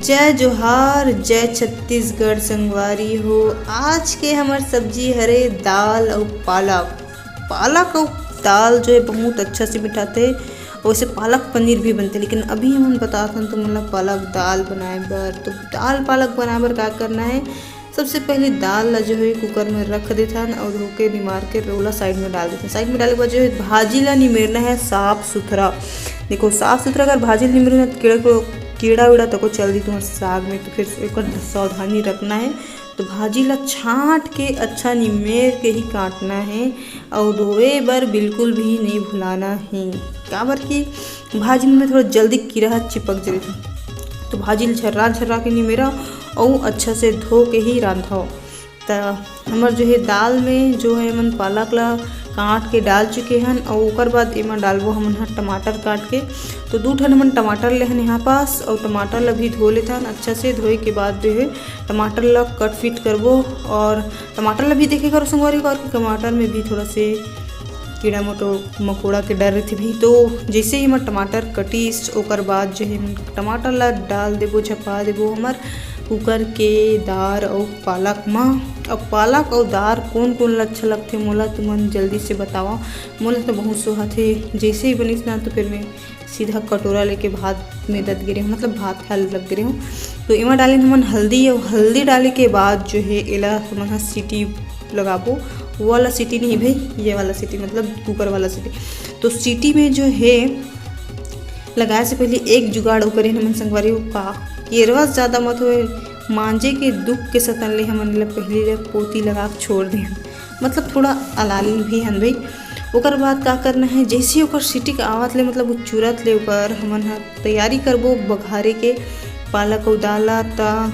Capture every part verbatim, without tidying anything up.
जय जोहार, जय छत्तीसगढ़ संगवारी हो। आज के हमर सब्जी हरे दाल अउ पालक। पालक अउ दाल जो है बहुत अच्छा से मिठाथे। वैसे पालक पनीर भी बनथे, लेकिन अभी हमन बतात हन तुमन ला पालक दाल बनाए बर। तो दाल पालक बनाए बर का करना है, सबसे पहले दाल ला जो है कुकर में रख देथन और धो के निमार के ओला साइड में डाल देथन। साइड में डाले के बाद जो है भाजी ला निमेरना है साफ सुथरा। देखो, साफ सुथरा अगर भाजी ला निमेरना तो कीड़ा को, कीड़ा उड़ा तको चल दी तुम्हारे साग में, तो फिर एक सावधानी रखना है। तो भाजी ला छांट के अच्छा निमेर के ही काटना है और धोए बर बिल्कुल भी नहीं भुलाना है, काबर कि भाजी में थोड़ा जल्दी कीड़ा ह चिपक जाथे। तो भाजी ल झर्रा झर्रा के निमेरा अउ अच्छा से धो के ही रांधव। त हमर जो है दाल में जो है हमन पालक ला काट के डाल चुके हन अउ ओकर बाद एमा डालबो हमन ह टमाटर काट के। तो दू ठन हमन टमाटर ले हन यहाँ पास अउ टमाटर ला भी धो लेथन अच्छा से। धोए के बाद जो है टमाटर ला कट फिट करबो और टमाटर ला भी देखे करो संगवारी हो, और टमाटर में भी थोड़ा से कीड़ा मटो मकोड़ा के डर रहिथे भी। तो जैसे ही हमर टमाटर कटिस ओकर बाद जो है टमाटर ला डाल देबो, झपा देबो हमर कुकर के दार अउ पालक म। अब पालक अउ दार कोन कोन ला अच्छा लगथे मोला तुमन जल्दी से बतावा। मोला तो बहुत सोहाथे, जैसे ही बनिस ना तो फिर मैं सीधा कटोरा लेके भात में दत गे रेहूँ, मतलब भात खाए लग गे रेहूँ। तो एमा डालेन हमन हल्दी, अउ हल्दी डाले के बाद जो है एला हमन ह सीटी लगाबो। वो वाला सीटी नहीं भाई, ये वाला सीटी, मतलब कुकर वाला सीटी। तो सीटी में जो है लगाए से पहले एक जुगाड़ अउ करेन हमन संगवारी हो का, केरवा ज़्यादा मत होए, मांजे के दुख के सतन ले हमन ला पहली ले पोती लगा के छोड़ देन, मतलब थोड़ा अलाली भी हन भाई। ओकर बाद का करना है, जैसे ही ओकर सीटी के आवत ले, मतलब वो चुरत ले ओकर हमन ह तैयारी करबो बघारे के पालक अउ दाल ला। त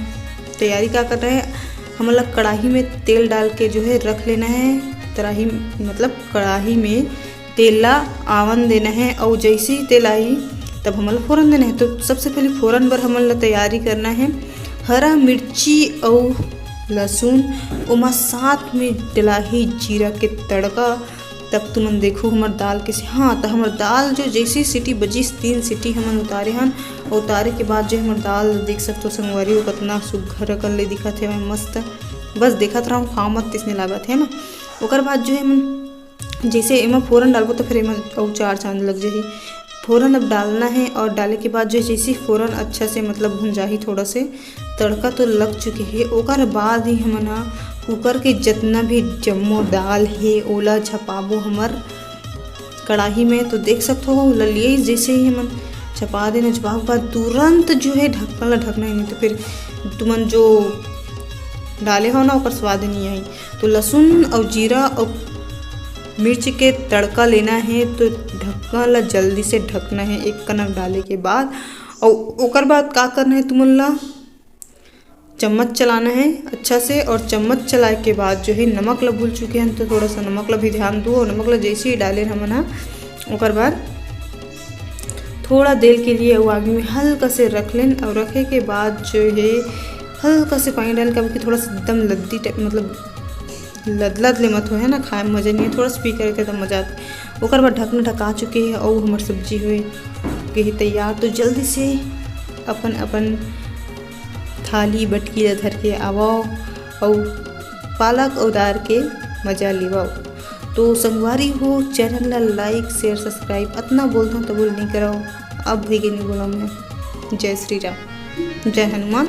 तैयारी का करना है, हमन ला कढ़ाई में तेल डाल के जो है रख लेना है। कढ़ाई, मतलब कढ़ाई में तेल ला आवन देना है, अउ जैसे ही तेल आही तब हमन ला फोरन देना है। तो सबसे पहले फोरन बर हमन ला तैयारी करना है हरा मिर्ची अउ लहसुन, ओमा साथ में डलाही जीरा के तड़का। तब तुमन देखो हमर दाल कैसे, हाँ, तो हमर दाल जो जैसे सीटी बजिस, तीन सीटी हमन उतारे हन, अउ उतारे के बाद जो हमर दाल देख सकथो संगवारी हो, कतना सुग्घर अकन ले दिखत हे, मस्त। बस देखत रहूँ, खाओ मत, तइसने लागत हे ना। ओकर बाद जो है हमन जैसे एमा फोरन डालबो तो फिर एमा अउ चार चांद लग जाही। फोरन अब डालना है और डाले के बाद जो है जैसे फोरन अच्छा से मतलब भुन जाही, थोड़ा से तड़का तो लग चुके हे, ओकर बाद ही हमन ह कुकर के जतना भी जम्मो दाल हे ओला झपाबो हमर कढ़ाई में। तो देख सकथो ओला लिए जैसे ही हमन झपा देना, झपा के बाद तुरंत जो है ढक्कन ला ढकना है, नहीं तो फिर तुमन जो डाले हो ना ओकर स्वाद नहीं आई। तो लहसुन अउ जीरा अउ मिर्च के तड़का लेना है, तो ढक्कन ला जल्दी से ढकना है एक कनक डाले के बाद। और ओकर बाद का करना है, तुमन ला चम्मच चलाना है अच्छा से, और चम्मच चलाए के बाद जो है नमक ला भूल चुके हैं, तो थोड़ा सा नमक ला भी ध्यान दो। और नमक ला जैसे ही डाले हमन ह, ओकर बाद थोड़ा देर के लिए वो आग में हल्का से रख लेन, और रखे के बाद जो है हल्का से पानी डाल के, अब कि थोड़ा सा एकदम लद्दी टाइप, मतलब लदलद ले मत हो, है ना, खाए में मजा नहीं है, थोड़ा सा पी करके तब मजा आता है। ओकर बाद ढक्कन ढका चुके हैं और हमर सब्जी हुए के ही तैयार। तो जल्दी से अपन अपन थाली बटकी ला धर के आवो और पालक और दार के मजा लेवो। तो संगवारी हो, चैनल ला लाइक, शेयर, सब्सक्राइब अतना बोलता तो बोल नहीं कराओ। अब भी नहीं बोला मैं। जय श्री राम, जय हनुमान।